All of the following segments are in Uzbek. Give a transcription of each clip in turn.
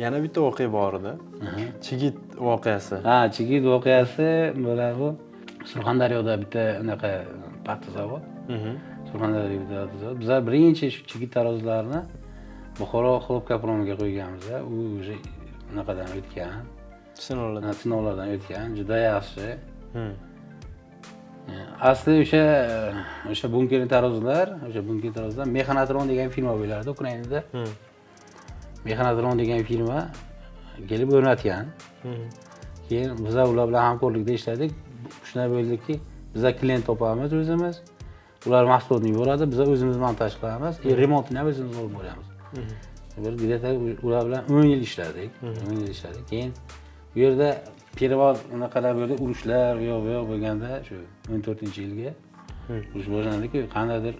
Yana bitta voqea bor edi, chigit voqeasi. Ha, chigit voqeasi bo'ladi. Bu Surxondaryoda bitta unaqa paxta zavod. Surxondaryoda bitta paxta zavod. Bizlar birinchi shu chigit tarozilarni Buxoro хлопкопром ga qo'yganmiz. U уже unaqadan o'tgan. Sinovlardan. Sinovlardan o'tgan, juda yaxshi. Asli o'sha bunkerli tarozilar, o'sha bunker tarozilar Mexanatron degan firma bo'lardi Ukrainada. Mexanatron degan firma kelib o'rnatgan. Keyin biza ular bilan hamkorlikda ishladik. Shunday bo'ldiki, biza klient topamiz o'zimiz, ular mahsulotni yuboradi, biza o'zimiz montaj qilamiz и remontini ham o'zimiz olib boramiz. Bir где то ular bilan 10 yil ishladik, 10 yil ishladik. Keyin bu yerda перевал unaqalar bo'ldi, urushlar, u yoq bu yoq bo'lganda, shu 14-yilga urush boshlandiku, qandaydir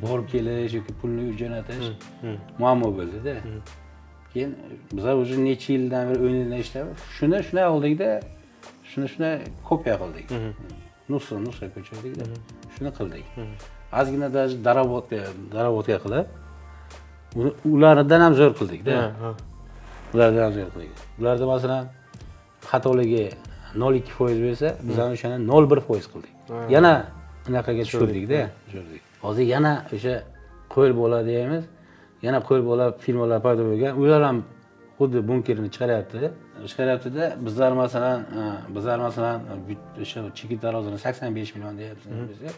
borib kelish yoki pulni jo'natish muammo bo'ldida. Keyin bizlar уже necha yildan beri, 10 yildan ishlab, shuni shunday oldikda, shuni shunday kopiya qildik, nusxa nusxa ko'chirdikda, shuni qildik. Ozgina даже доработка qilib, ulardan ham zo'r qildikda. Ulardan ham zo'r qildik. Ularda, masalan, xatoligi 0,2% bo'lsa, bizlar o'shani 0,1% qildik. Yana unaqaga tushirdikda, tushirdik. Hozir yana o'sha qo'l bola deymiz, yana qo'l bola firmalar paydo bo'lgan. Ular ham xuddi bunkerni chiqaryapti, chiqaryaptida. Bizlar, masalan, o'sha chigit tarozini 85 million deyapmiz desak,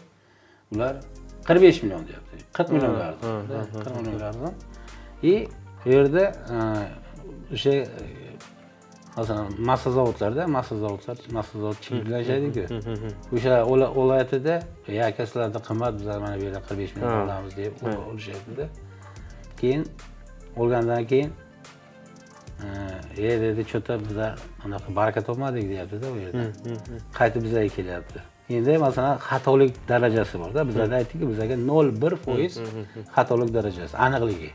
ular 45 million deyapti, 40 millionga arzon, 40 millionga arzon. И u yerda o'sha masalan, massa zavodlarda, massa zavodlar, massa zavod chigit bilan ishlaydiku, o'sha viloyatida: "Ya, aka, sizlarda qimmat, bizlar mana bu yerda 45 million olamiz", deb olishyaptida. Keyin olgandan keyin "E", dedi, "что то bizlar anaqa baraka topmadik", deyaptida. U yerda qaytib bizlarga kelyapti. Endi, masalan, xatolik darajasi borda. Bizlarda aytdikki, bizlarga 0,1% xatolik darajasi, aniqligi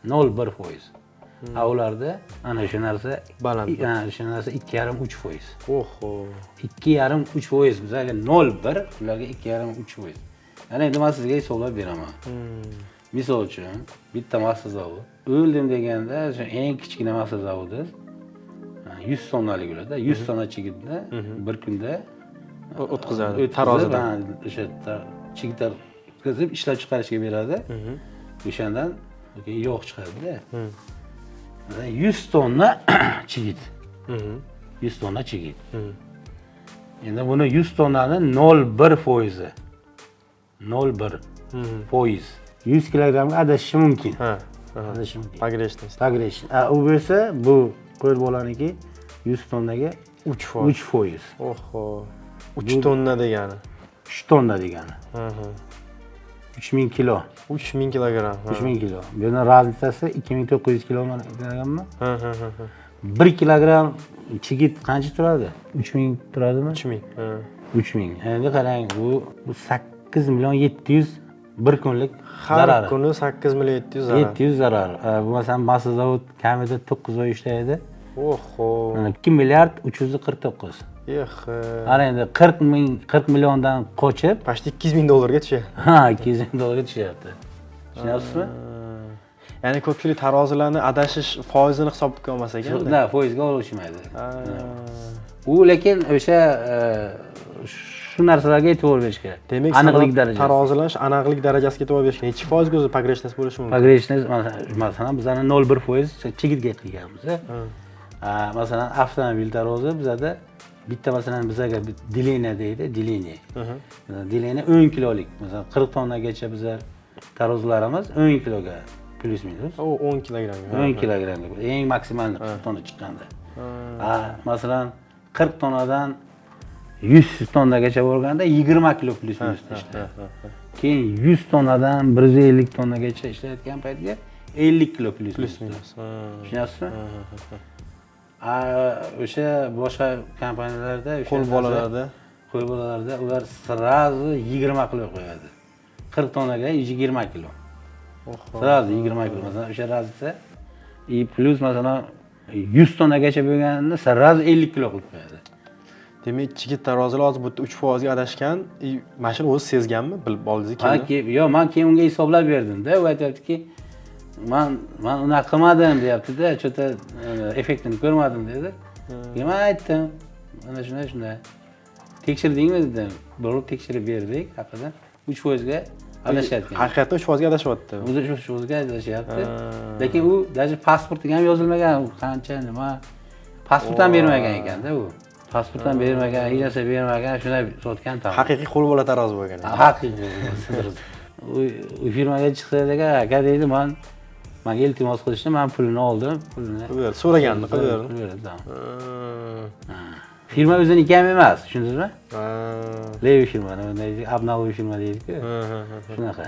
0,1%, a ularda ana shu narsa Baland. Ana shu narsa 2,5-3%. Oho. 2,5-3%. Bizlarga 0,1, ularga 2,5-3%. Ana endi man sizga hisoblab beraman. Misol uchun, bitta massa zavod, o'ldim deganda, shu eng kichkina massa zavodi 100 tonnalik ularda 100 tonna chigitni bir kunda o'tkazadi o'tkazib, tarozidan. Ha, o'sha chigitlar o'tkazib, ishlab chiqarishga beradi. O'shandan keyin yog' chiqadida. Masalan, 100 tonna chigit, 100 tonna chigit. Endi buni 100 tonnani 0,1 foizi, 0,1% 100 kilogrammga adashishi mumkin. Ha ha. Adashishi mumkin. Погрешность. Погрешность. A u bo'lsa, bu qo'l bolaniki 100 tonnaga 3%. 3%. Oho, 3 tonna degani. 3 tonna degani 3000 kilo. 3000 kilogramm, ha. 3000 kilo. Bu yerdan разница si 2900 kilogrammi? Ha ha ha ha. 1 kilogramm chigit qancha turadi? 3000 turadimi? 3000, ha. 3000. Endi qarang, bu 8 million 700 bir kunlik Har zarari. kuni 8 million 700 zarar. 700 zarar. Bu, masalan, massa zavod kamida 9 oy ishlaydi. Oho. Mana, 2 milliard 349. Eh. Ana endi 40 ming, 40 milliondan qochib Почти 200 ming dollarga tushyapti. Ha, 200 ming dollarga tushyapti, tushunyapsizmi? Ya'ni ko'pchilik tarozilarni adashish foizini hisobga olmas ekanda. Да, foizga olishmaydi u, lekin o'sha shu narsalarga e'tibor berish kerak. Demak, aniqlik san'at darajasi. Tarozilash aniqlik darajasiga e'tibor berish. Nechi foizga o'zi погрешность bo'lishi mumkin? Погрешность, masalan, bizani 0,1% chigitga qilganmiz. Ha, masalan, avtomobil tarozi bizada bitta, masalan, bizaga деление deydi, деление. Деление 10 kilolik, masalan, 40 tonnagacha bizlar tarozilarimiz 10 kiloga плюс минус. U 10 kilogrammga. 10 kilogrammga eng maksimalni 40 tonna chiqqanda. Ha, masalan, 40 tonnadan 100 tonnagacha bo'lganda 20 kilo плюс минус ishlaydi. Keyin 100 tonnadan 150 tonnagacha ishlayotgan paytga 50 kilo плюс Плюс minus. Минус. Tushunyapsizmi? A o'sha boshqa kompaniyalarda o'sha Qo'l bolalarda. Qo'l bolalarda ular сразу 20 kilo qo'yadi. 40 tonnaga 20 kilo. Сразу 20 kilo. Masalan, o'sha разница и плюс, masalan, 100 tonnagacha bo'lganini сразу 50 kilo qilib qo'yadi. Demak, chigit tarozilar hozir bu yerda 3 foizga adashgan. И mana shuni o'zi sezganmi? Bilib oldingiz Ha, keyin. Yo'q, man keyin unga hisoblab berdimda. U aytyaptiki, Man unaqa qilmadim deyaptida, что-то effektini ko'rmadim dedi. Keyin man aytdim, mana shunday shunday. Tekshirdingmi dedim. Borib tekshirib berdik, haqiqatan 3%ga adashyapti. Haqiqatdan 3%ga adashyapti. O'zi 3%ga adashyapti. Lekin u даже pasportiga ham yozilmagan, u qancha, nima, pasport ham bermagan ekanda u. Pasport ham bermagan, hech narsa bermagan, shunday sotgan tam. Haqiqiy qo'lbola tarozi bo'lgan. Haqiqiy. U firmaga chiqsa, aka deydi, manga iltimos qilishdi, man pulini oldim, pulini. Qilib berdi, so'raganini qilib berdi. Qilib berdi, tamom. Firma o'ziniki ham emas, tushundingizmi? Ha. Левый firma, nima deydi, обналовый firma deydi-ku. Ha, ha, ha. Shunaqa.